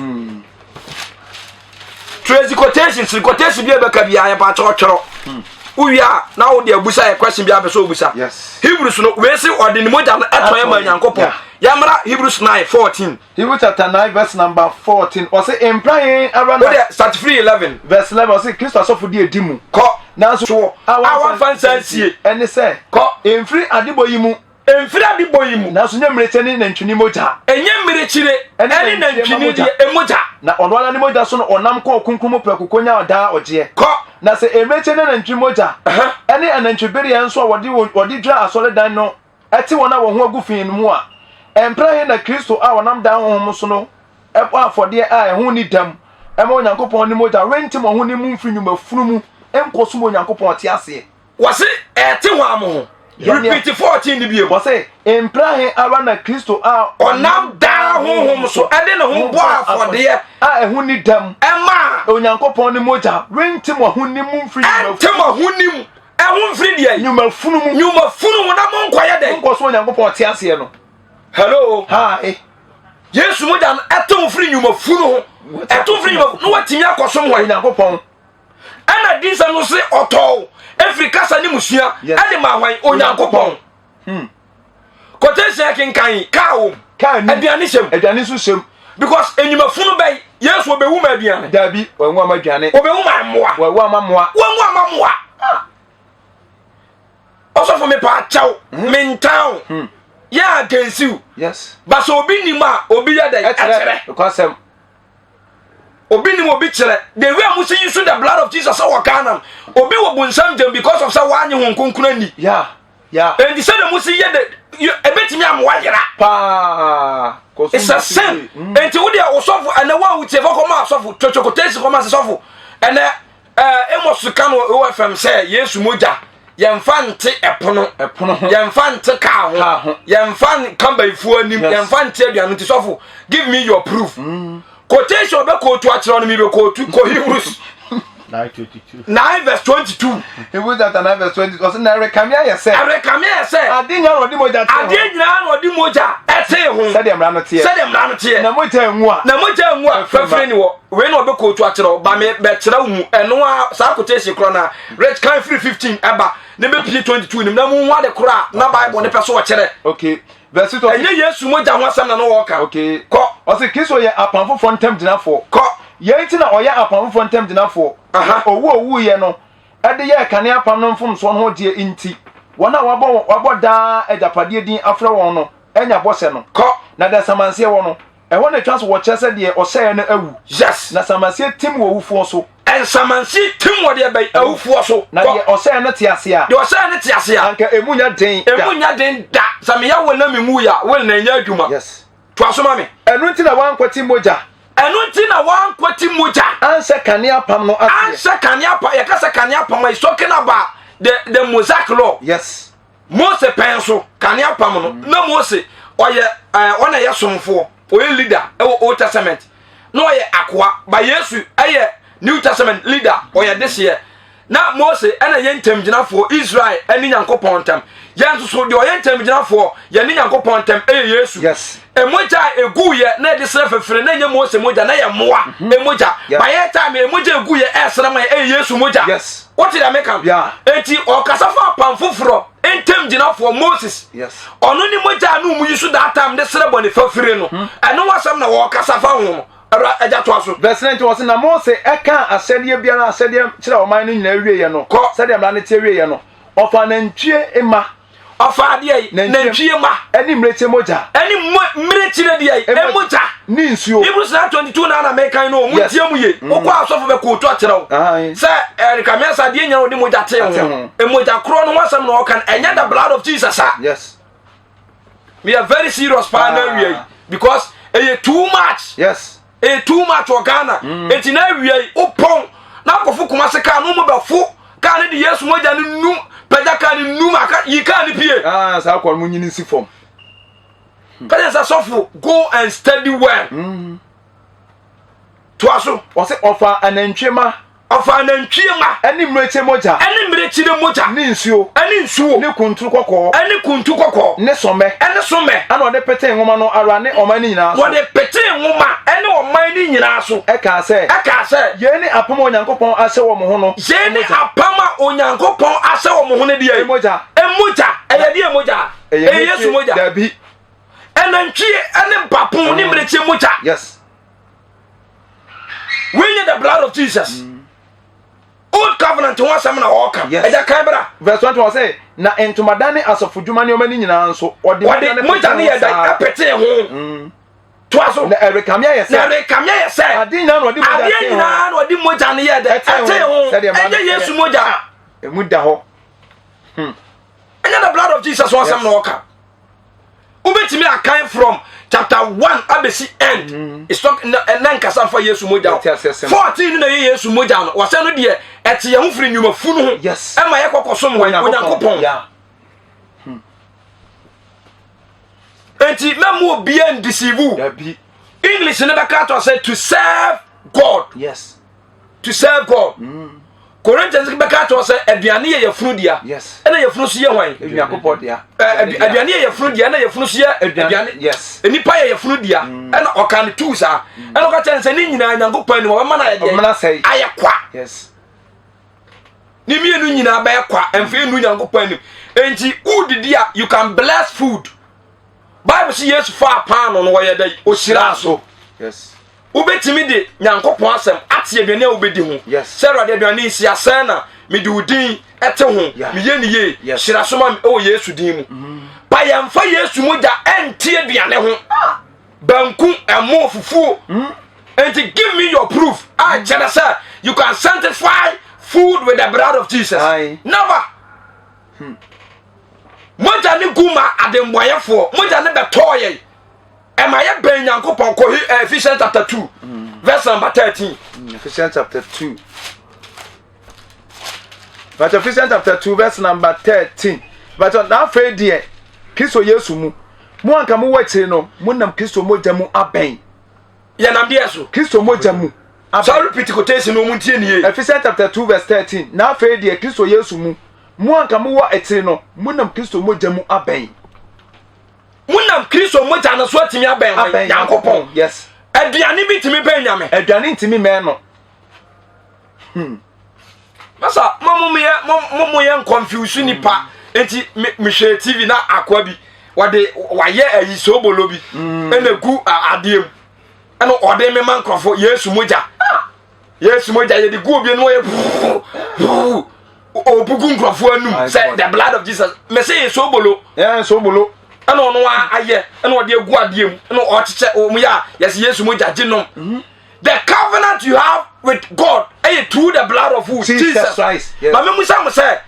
Tracy quotation, si quotation bi a ɛbɛka biara yɛpa kyerɛ ɔtwerɛ. Wowie a na wode abusa yɛ question bi a pɛ sɛ obusa. Yes. Hebrews no wei se ɔde ne mogya no ɛtɔ yɛn ma Nyankopɔn. Yɛmmra Hebrews 9:14. Hebrews chapter 9 verse number 14. Ɔse mpra yɛn ara na. Wode start free 11. Verse 11 ɔse Kristo asɔfo di edi mu. Kɔ. Nanso soɔ a wɔmfa nsa nsie. Ɛne sɛ. Kɔ. Mfiri adebɔ yi mu. Mfiri adebɔ yi mu. Nanso nyɛ mmirekyie ne nantwini mogya. Ɛnyɛ mmirekyire ne nantwini deɛ mogya. Na ɔno ara ne mogya so na ɔnam kɔɔ kronkron mu prɛko kɔnyaa daa ɔgyeɛ. Kɔ. Na sɛ mmirekyie ne nantwi mogya ne anantwibereɛ nso a wɔde wɔde dwira asɔredan no te wɔn a wɔn ho agu fi no mu a, ɛmpra he na Kristo a ɔnam daa honhom so no bɔ afɔdeɛ a ɛho nni dɛm ma Onyankopɔn ne mogya rente mo ahonim mu mfiri nnwuma funu mu nkɔsom Onyankopɔn ɔte aseɛ? Wɔse ɛte hwan mo ho? Repeat 14 no bio. Wɔse mpra he ara na Kristo a ɔnam daa honhom so de ne ho bɔɔ afɔdeɛ a ɛho nni dɛm maa Onyankopɔn ne mogya rente mo ahonim mu mfiri nnwuma ɛnte mo ahonim ɛho mfiri deɛ nnwuma funu mu nnwuma funu mu na monkɔyɛ dɛn monkɔ so Onyankopɔn ɔte aseɛ no. Hello. Hi. Yesu mogya no ɛte wo firi nnwuma funu ho ɛte wo firi nnwuma na watumi akɔsom hwan? Onyankopɔn. Ɛna dinsɛm no se ɔtɔɔ efiri kasa ne musua ɛde ma hwan? Onyankopɔn. Quotation kenkan kaa wom. Aduane hyɛm. Aduane nso hyɛm. Because enyima funu bɛyi Yesu obewu ma aduane. Dabi, wɔnwu ama aduane. Obewu ma mmoa. Wɔnwu ama mmoa. Wɔnwu ama mmoa. Ɔsɔfo mi pa akyɛw. Mentan o. Yɛ against you. Yes. But sɛ obi nim a obi yɛ dɛ ɛkyerɛ. Nokwasɛm. Obi nim obi kyerɛ. The way a mo si use the blood of Jesus wɔ Ghana no, obi wɔ bunsam gyam because of sɛ wanye ho nkonkron ani. Yeah. Yeah. Enti sɛ de mo si yɛ de ebetumi amoa yera. Paa. It's a sin. Enti wo deɛ osɔfo ɛnɛ wo a wotie fɔ kɔma asɔfo twɛtwɛ quotation kɔma sɛ sɔfo ɛnɛ Amos ka no OFM sɛ Yesu mogya yɛmfa nte ɛpono ɛpono ho yɛmfa nte kaa ho yɛmfa nka bayifoɔ anim yɛmfa nte aduane nti sɔfo give me your proof. Quotation ɔbɛ kootu akyerɛ no mi bɛ kootu kɔ Hebrews 9 verse 22. Hebrews chapter 9 verse 22. Ɔsɛ na ɛrekame ayɛ sɛ. Ɛrekame ayɛ sɛ. Ade nyinaa na ɔde mogya tee ho. Adeɛ nyinaa na ɔde mogya ɛtee ho. Sɛdeɛ mmara no teɛ. Sɛdeɛ mmara no teɛ. Na mogya enwu a. Na mogya enwu a fɛfɛ ni wɔ. Wei na ɔbɛ kootu akyerɛ wo ba me bɛkyerɛ wo mu ɛno a saa quotation korɔ na rich kan firi 15 ɛba ne bɛ pie 22 nim na mu hu ade korɔ a na Bible ne pɛ so ɔkyerɛ. Okay. Verse 2. Ɛnyɛ Yesu mogya ho asɛm na no wɔka. Okay. Kɔ. Ɔsɛ Kristo yɛ apam foforɔ ntam gyinafoɔ. Kɔ. Yei nti na ɔyɛ apam foforɔ ntam gyinafoɔ. Owu owuiɛ no ɛde yɛɛ kane apam no mfomsoɔ no ho gyeɛ nti, wɔn a wɔabɔ wɔabɔ daa agyapadeɛ din afrɛ wɔn no anya bɔhyɛ no. Kɔ. Na deɛ samanseɛ wɔ no, ɛhɔ na ɛtwa so wɔkyerɛ sɛ deɛ ɔhyɛeɛ no awu. Yes. Na samanseɛ tim wɔ awufoɔ so. Nsamanseɛ tim wɔ deɛ bɛn awufoɔ so. Na deɛ ɔhyɛeɛ no te ase a. Deɛ ɔhyɛeɛ no te ase a. Anka emu nyɛ den da. Emu nyɛ den da. Sɛ meyɛ will na menwu yɛ a, will na ɛnyɛ adwuma. Yes. Toa so ma me. Ɛno nti na wɔankwati mogya. Ɛno nti na wɔankwati mogya. Anhyɛ kane apam no aseɛ. Anhyɛ kane apam. Yɛka sɛ kane apam a, it's talking about the Mosaic law. Yes. Mose pɛn so kane apam no na Mose ɔyɛ ɛɛ ɔna ɛyɛ somfoɔ ɔyɛ leader ɛwɔ Old Testament na ɔyɛ akoa ba Yesu ɛyɛ New Testament leader ɔyɛ dehyeɛ na Mose ɛna yɛ ntamgyinafoɔ Israel ɛne Nyankopɔn ntam yɛn nso so deɛ ɔyɛ ntamgyinafoɔ yɛne Nyankopɔn ntam ɛyɛ Yesu. Yes. Emogya a egu yɛ na ɛde srɛ fɛfɛrɛ na ɛnyɛ Mose mogya na ɛyɛ mmoa emogya Yeah. bayɛ time emogya egu yɛ ɛsrɛ ma yɛ ɛyɛ Yesu mogya. Yes. Wote deɛ meka no? Yeah. Enti ɔkasa fa apam foforɔ ntam gyinafoɔ Moses. Yes. Ɔno ne mogya a na wɔn yi so that time de srɛ bɔne fafire no. Ɛno ho asɛm na wɔkasa fa ho no. Awura agya toa so. Verse 19 wɔse na Mose ɛkaa ahyɛdeɛ biara ahyɛdeɛ kyerɛ ɔman no nyinaa wieɛ no Kɔ. sɛdeɛ mmara no teɛ wieɛ no ɔfaa nantwie mma Ɔfaa adeɛ yi nantwie mma ɛne mmirekyie mogya ɛne mo mmirekyire deɛ yi mogya ne nsuo. Hebrews 9:22 na na mekan no mo tie mu ye. Mm. Wokɔ asɔfo bɛ kootu akyerɛ wo sɛ ɛrekame asa adeɛ nyina wɔde mogya tee ho. Mogya korɔ no ho asɛm na ɔka no ɛnyɛ the blood of Jesus a. Yes. We are very serious paa na awia yi because ɛyɛ too much. Yes. Ɛyɛ too much wɔ Ghana. Mm. Eti na awia yi wopɔn na akɔfo Kumasi kaa no mu bɛfo kaa no de Yesu mogya no num pɛgya kaa no num aka yi kaa no pie. Ah, saa kɔ no mu nyini si fam. Kanyɛ sɛ sɔfo go and study well. Mm. Toa so. Ɔsɛ ɔfa anantwie ma. Ɔfa anantwie mma. Ɛne mmirekyie mogya. Ɛne mmirekyie mogya. Ne nsuo. Ɛne nsuo. Ne kunturu kɔkɔɔ. Ɛne kuntu kɔkɔɔ. Ne sommɛ. Ɛne sommɛ. Ɛna ɔde petee nwoma no ara ne ɔman no nyinaa so. Wɔde petee nwoma ɛne ɔman no nyinaa so. Ɛkaa sɛ. Ɛkaa sɛ. Yei ne apam a Onyankopɔn ahyɛ wɔ mo ho no. Yei ne apam a Onyankopɔn ahyɛ wɔ mo ho no deɛ. Mogya. Mogya. Ɛyɛ deɛ mogya. Ɛyɛ Yesu mogya. Dabi. Ɛnantwie ɛne mpapo ne mmirekyie mogya. Yes. Wei nyɛ the blood of Jesus. Mm. Old covenant ho asɛm na ɔreka. Yes. Ɛgya kan bra. Verse 21 sɛ na ntomadan ne asɔfodwuma nneɛma no nyinaa nso ɔde mogya ne yɛ dɛ ɛpetee ho. Mm. Toa so. Na ɛrekame ayɛ sɛ. Na ɛrekame ayɛ sɛ. Ade nyinaa na ɔde mogya Adeɛ nyinaa na ɔde mogya no yɛ dɛ ɛtee ho. Ɛnyɛ Yesu mogya. Emu da hɔ. Hmm. Ɛnyɛ the blood of Jesus ho asɛm na ɔka. Wobɛtumi akan from chapter 1 abɛsi end. Mm. It's not na nkasa mfa Yesu mogya ho. 14 na ɛyɛ Yesu mogya no. Wɔsɛ no deɛ ɛte yɛn ho firi nnwuma funu ho. Yes. Ɛma yɛ kɔkɔ som wɔn Onyankopɔn. Hmm. Enti mɛmu obiara ndeceive. English ne bɛka ato sɛ to serve God. Yes. to serve God. Mm. Corinthians bɛka kyerɛ sɛ aduane yɛ yɛfunu dea. Yes. Ɛna yɛfunu so yɛ hwan? Onyankopɔn dea. Aduane yɛ yɛfunu dea ɛna yɛfunu so yɛ aduane. Yes. Nipa yɛ yɛfunu dea. Mm. Ɛna ɔka no tuu saa. Mm. Ɛna ɔka kyerɛ sɛ ne nyinaa Nyankopɔn anim ɔbɛma no ayɛ deɛ. Ayɛ kwa. Yes. Ne mmienu nyinaa bɛyɛ kwa ɛmfa enu Nyankopɔn anim. Enti wodidi a you can bless food. Bible sɛ Yesu faa paano no wɔyɛ dɛ ɔhyiraa so. Yes. Wobɛtumi de Nyankopɔn asɛm ate aduane a wobɛdi ho. Yes. Sɛ Awurade aduane yi si asɛn na mede wo din ɛte ho. Yeah. Meyɛ ne yie. Yes. Hyira so ma me ɛwɔ Yesu din mu. Mm. Ba yɛmfa Yesu mogya ɛnte aduane ho. Ah. Banku, ɛmo, fufuo. Mm. Enti give me your proof. A mm. kyerɛ sɛ you can sanctify food with the blood of Jesus. Aye. Never. Hmm. Mogya ne gu ma adembɔyɛfoɔ. Mogya ne bɛtɔɔ yɛn. Ɛma yɛ bɛn Nyankopɔn kɔ eh, Ephesians chapter 2 mm. verse number 13. Mm, Ephesians chapter 2. But Ephesians chapter 2 verse number 13. But na afei deɛ Kristo Yesu mu mo anka mo wɔ akyire no mo nam Kristo mogya mu abɛn. Yɛnam deɛ so. Kristo mogya mu. Saa repeat quotation no mu ntie nie. Ephesians chapter 2 verse 13. Na afei deɛ Kristo Yesu mu mo anka mo wɔ akyire no mo nam Kristo mogya mu abɛn. Monam Kristo mogya no so atumi abɛn hwan? Nyankopɔn. Yes. Aduane bi tumi bɛn Nyame. Aduane ntumi mɛn no. Hmm. Masa mo mo yɛ mo mo mo yɛ nconfuse nipa. Enti me mehwɛ TV na akoa bi wɔde wayɛ ayi sobolo bi hmm. ɛna gu adeɛ mu ɛna ɔde mema nkurɔfo Yesu mogya. Ah! Yesu mogya yɛde gu obi no ɔyɛ puu obugu nkurɔfoɔ anum sɛ the blood of Jesus mɛsɛ yɛ sobolo. Yɛ sobolo. Ɛna ɔno ayɛ ɛna ɔde agu adeɛ mu ɛna ɔkyekyɛ wɔn yɛ a yɛsɛ Yesu mogya gye nom. Mhm. The covenant you have with God ɛyɛ through the blood of who? Jesus, Jesus Christ. Yes. Maame musa mo sɛ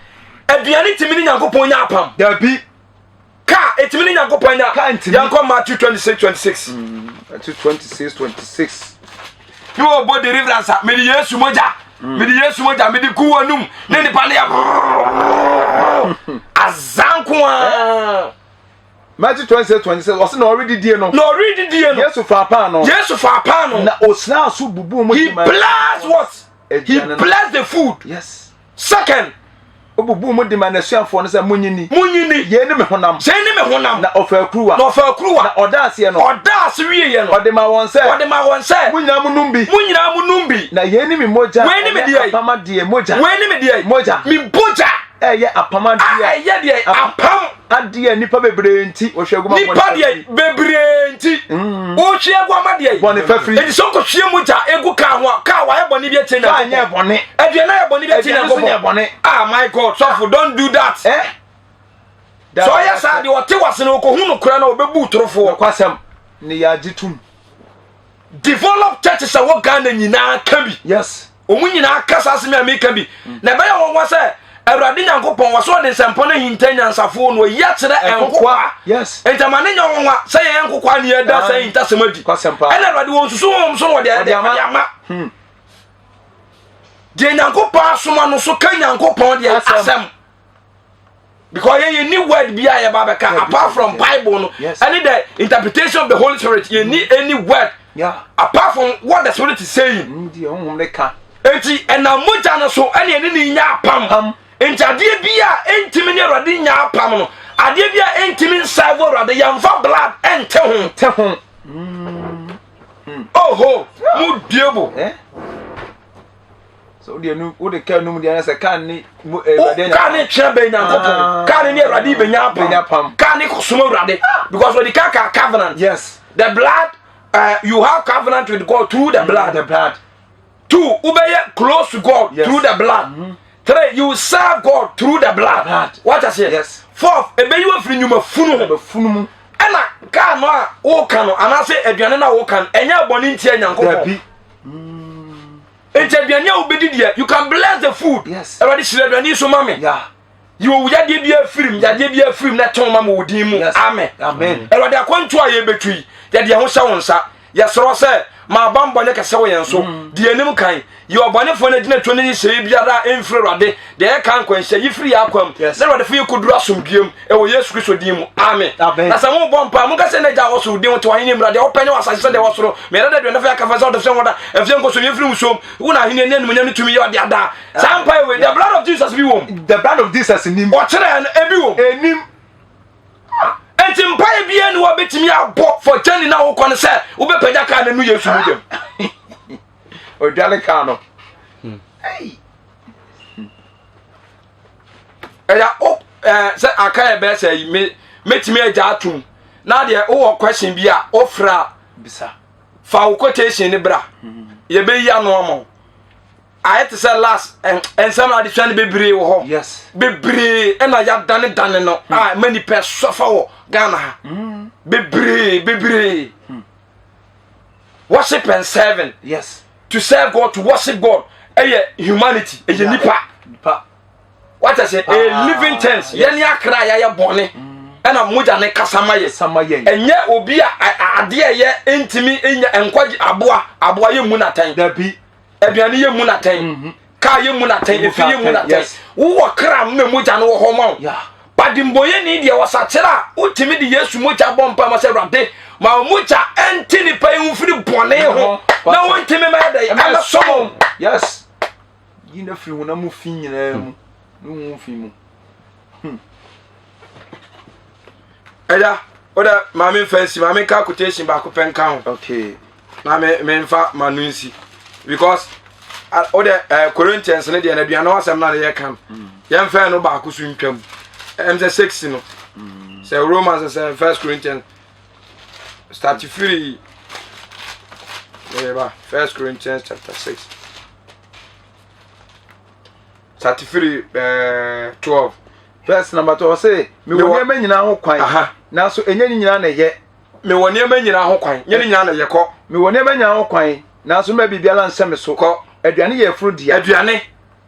aduane tìmi ne Nyankopɔn nya apam. Dabi. Kaa etimi ne Nyankopɔn nya. Kaa ntimi. Yɛnkɔ Matthew 26 26. Mm, Matthew 26 26. Ne wɔ bɔ deliverance a mede Yesu mogya. Mm. Mede Yesu mogya mede gu w'anum ne nipa ne yɛ azanko a. Matthew 26 26 ɔsɛ na ɔredidie no. Na ɔredidie no. Yesu faa paano. Yesu faa paano. Na ɔsinaa so bubu mu. He blessed what? He blessed the food. Yes. Second. Obubuu mu de maa n'asuafoɔ no sɛ, Monnye nni. Monnye nni. Yei ne me honam. Yei ne me honam. Na ɔfaa kuruwa. Na ɔfaa kuruwa. Na ɔdaa aseɛ no. Ɔdaa ase wieeɛ no. Ɔde maa wɔn sɛ. Ɔde maa wɔn sɛ. Mo nyinaa monnom bi. Mo nyinaa monnom bi. Na yei ne me mogya. Wei ne me deɛ. Ɛyɛ apam adeɛ mogya. Wei ne me deɛ. Mogya. Me mogya. Ɛyɛ apam adeɛ. A ɛyɛ deɛ apam. Adeɛ nnipa bebree nti wɔhwɛ agu ma bɔne. Nnipa deɛ bebree. nti wohwie agu ama deɛ yi Bɔne fafiri. Enti sɛ wokɔhwie mogya egu kaa ho a, kaa wayɛ bɔne bi atia Kaa Nyankopɔn. nyɛ bɔne. Aduane ayɛ bɔne bi atia Aduane nso nyɛ Nyankopɔn. bɔne. Ah my God, sɔfo, don't do that. Eh? Sɛ ɔyɛ saa deɛ ɔte wase no ɔkɔhu nokorɛ no ɔbɛbu torofoɔ. Nokwasɛm ne yɛagye tom. Develop churches a wɔ Ghana nyinaa ka bi. Yes. Wɔn nyinaa ka saa asɛm a meka bi. Na ɛbɛyɛ wɔn nwa sɛ Awurade Nyankopɔn wɔ so ɔde nsɛmpɔ no hinta nyansafoɔ no ɔyi akyerɛ nkokoa. Yes. Nti ama ne nyɛ wɔn nwa sɛ yɛyɛ nkokoa ne yɛda saa hintasɛm adi. Ɛna Awurade wɔn susu wɔn so na ɔde ayɛ ama. Hmm. Deɛ Nyankopɔn asoma no so ka Nyankopɔn deɛ asɛm. because yɛn yɛn ni word bi a yɛba bɛka apart from bible no ɛne the interpretation of the holy spirit yɛn ni any word yeah. apart from what the spirit is saying. Mm, nti ɛnam mogya no so ɛne ɛne ne nya apam nti adeɛ bi a ɛntumi ne awurade nya apam no adeɛ bi a ɛntumi nsɛvo awurade yɛmfa blood ɛnte ho te ho oho mu due bo eh? sɛ wode anu wode kaa num deɛ sɛ kaa ne mu eh, awurade anya kaa ne twɛ bɛn nyankopɔn ah. kaa ne ne awurade bɛnya apam kaa ne kɔsom awurade because wɔde kaa kaa covenant yes the blood uh, you have covenant with God through the mm, blood the blood two wobɛyɛ close to God yes. through the blood mm -hmm. three you serve God through the blood, blood. what I say yes. fourth ɛbɛyi wafiri nnwuma funu ho ɛna kaa no a woka no anaasɛ aduane no a woka no ɛnyɛ bɔne ntia nyankopɔn Nti aduane a wobɛdi deɛ you can bless the food. Yes. Awurade hyira aduane yi so ma me. Yeah. Yi owu yadeɛ bi afirim yadeɛ bi afirim na tɔn ma me wɔ din mu. Yes. Amen. Amen. Awurade akwantu a yɛbɛtu yi yɛde yɛn ho hyɛ wo nsa. Yɛsrɛ sɛ ma abanbɔ nyɛ kɛse wɔ yɛn so. Mm. Di anim kan. Yi ɔbɔnefoɔ no agyinatuo ne nhyehyɛeɛ biara a ɛmfiri Awurade deɛ ɛka nkwanhyia yi firi yɛn akwam. Yes. Na Awurade fa yɛ kɔduru asomdwoeɛ mu ɛwɔ Yesu Kristo din mu. Amen. Amen. Na sɛ mobɔ mpaa monka sɛ n'agya a ɔwɔ soro din wo te w'ahenni mmra deɛ wopɛ nyɛ wɔ asase sɛ deɛ wɔ soro. Meyɛda da aduane fa yɛ akafa sɛ ɔde sɛ wɔda mfie nkɔso yɛmfiri wusom wo na ahenni ne animuonyam ne tumi yɛ ɔde adaa. Saa mpae wei the blood of Jesus bi wom. The blood of Jesus nim. Ɔkyerɛ no ebi wom. Enim. Enti mpae biara ni wɔbɛtumi abɔ for journey na wokɔ no sɛ wobɛpagya kaa no nu Yesu mu dɛm. Odwale kaa no. Ɛyà o ɛɛ sɛ aka yɛ bɛyɛ sɛ yi me mɛtumi agya atum na deɛ wowɔ question bi a wofra Bisa. fa wo quotation ne bra yɛbɛyi ano ama wo ayɛ te sɛ last nsɛm adesua no bebree wɔ hɔ Yes. bebree ɛna yɛadane dane no a ma nipa sɔfa wɔ Ghana ha bebree bebree worship and serving Yes. to serve God to worship God ɛyɛ humanity ɛyɛ nipa Nipa. wata sɛ ɛyɛ living things yɛne akra a yɛayɛ bɔne ɛna mogya ne kasa ma yɛ Sama yɛn. ɛnyɛ obi a adeɛ ɛyɛ ntumi nya nkwagye aboa aboa yɛ mu natɛn Dabi. aduane yɛ mu natɛn kaa yɛ mu natɛn efi yɛ mu natɛn Yes. wowɔ kra no na mogya no wɔ hɔ ma wo Yeah. bademboyɛni deɛ wɔsakyerɛ a wotumi de yesu mogya bɔ mpa ma sɛ awurade ma wo mogya ɛnte nipa yi ho firi bɔne ho na wontumi mɛyɛ dɛ ɛmɛsɔ mo Yes. Yi na firi honam mu fi nyinaa mu. Ne ho fi mu. ɛda wodɛ maame mfa nsi maame nka quotation baako pɛ nka ho Okay. na me memfa ma no nsi because wodɛ eh, Corinthians ne deɛ no aduane ho asɛm no a ne yɛka no yɛmfa no baako so ntwam ɛm sɛ six no sɛ Romans sɛ first Corinthians start firi ɛba first Corinthians chapter 6 start firi eh, 12 Verse number 12 ɔse mewɔ Mewɔ- nneɛma nyinaa ho kwan Aha. nanso ɛnyɛ ne nyinaa na ɛyɛ. Mewɔ nneɛma nyinaa ho kwan nyɛ ne nyinaa na yɛkɔ Mewɔ nneɛma nyinaa ho kwan nanso mma biribiara nhyɛ me so. Kɔ. Aduane yɛ afunu dea. Aduane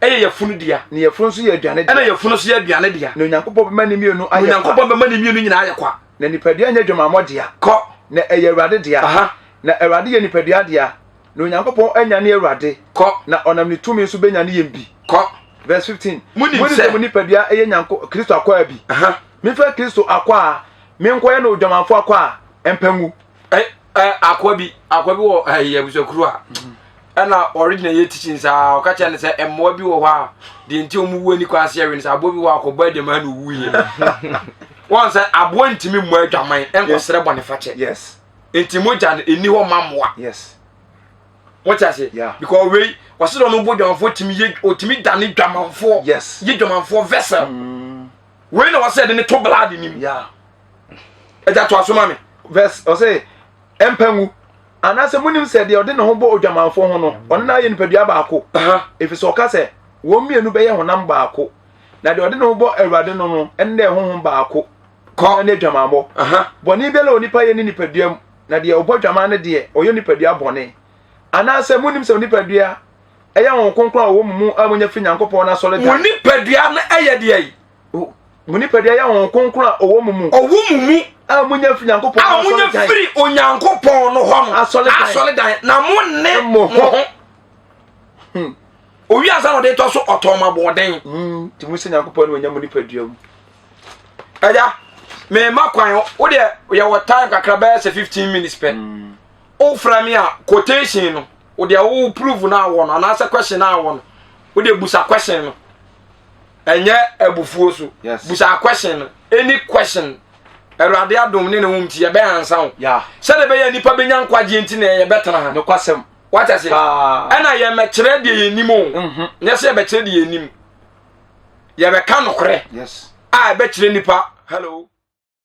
ɛyɛ yafunu dea. Na yafunu nso yɛ aduane dea. Ɛna yafunu nso yɛ aduane dea. Na Onyankopɔn bɛma ne mmienu ayɛ kwa. Onyankopɔn bɛma ne mmienu nyinaa ayɛ kwa. Na nipadua nyɛ adwamammɔ dea. Kɔ. Na ɛyɛ Awurade dea. Aha. Na Awurade yɛ nipadua dea. Na Onyankopɔn anyane Awurade. Kɔ. Na ɔnam ne tumi so bɛnyane yɛn bi. Kɔ. Verse 15. Munim Munim sɛ sɛ mo nipadua yɛ Nyanko Kristo akwaa bi. Aha. Memfa Kristo akwaa menkɔyɛ no odwamanfo akwaa mpa ngu. Ɛ ɛ akoa bi akoa bi wɔ ɛyɛ abusuakuru a ɛna ɔregyina yɛ teaching saa ɔka kyerɛ no sɛ mmoa bi wɔ hɔ a deɛ nti wɔn wu ani kwan ase ɛwe no sɛ aboa bi wɔ hɔ akɔbɔ adwaman na owu yɛ wɔn sɛ aboa ntumi mmɔ adwaman ɛnkɔsrɛ bɔne fakyɛ Yes. nti mogya no ɛni hɔ ma mmoa Yes. wɔte ase Yeah. because wei wɔsɛ dɛ ɔno bɔ dwamanfoɔ tumi yɛ ɔtumi dane dwamanfoɔ Yes. yɛ dwamanfoɔ vessel wei na wɔsɛ de ne to blood nim Yeah. ɛgya to aso ma me Verse ɔse. Ɛmpa ngu. Anaasɛ monim sɛ deɛ ɔde ne ho bɔ odwamanfoɔ ho no, ɔne no ayɛ nipadua baako? Ɛfiri sɛ ɔka sɛ, wɔn mmienu bɛyɛ honam baako. Na deɛ ɔde ne ho bɔ Awurade no no, ɛne dɛ honhom baako. Kɔ ne adwamammɔ. Bɔne biara a onipa yɛ ne nipadua mu, na deɛ ɔbɔ dwaman no deɛ, ɔyɛ nipadua bɔne. Anaasɛ monim sɛ onipadua ɛyɛ Honhom Kronkron a ɔwɔ mo mu a monya firi Nyankopɔn no asɔredan. Mo nipadua no ɛyɛ deɛ yi. Mo nipadua yɛ Honhom Kronkron a ɔwɔ mo mu. Ɔwɔ mo mu. A monya firi Nyankopɔn no asɔredan. A monya firi Onyankopɔn no hɔ no. Asɔredan. Asɔredan. Na mo ne mo ho. Hmm. Owi ansa na ɔde tɔ so ɔtɔn ma bɔɔden. Hmm. Nti mo sɛ Nyankopɔn no wɔnya mo nipadua mu. Ɛya, mema kwan wo deɛ yɛwɔ time kakra bɛyɛ sɛ 15 minutes pɛ. Hmm. Wofrɛ me a quotation no wo deɛ wo prove no awɔ no anaasɛ question no awɔ no wo deɛ busa question no ɛnyɛ abufuo so busa question no any question awurade adom ne ne ho nti yɛbɛ ansa wo sɛdeɛ ɛbɛyɛ nnipa bɛnya nkwagyeɛ nti na yɛbɛtena ha nokwasɛm wata se ɛna yɛmɛkyerɛ deɛ yɛnim o mhm. nyɛ sɛ yɛbɛkyerɛ deɛ yɛnim yɛbɛka nokorɛ a ɛbɛkyerɛ nnipa hello.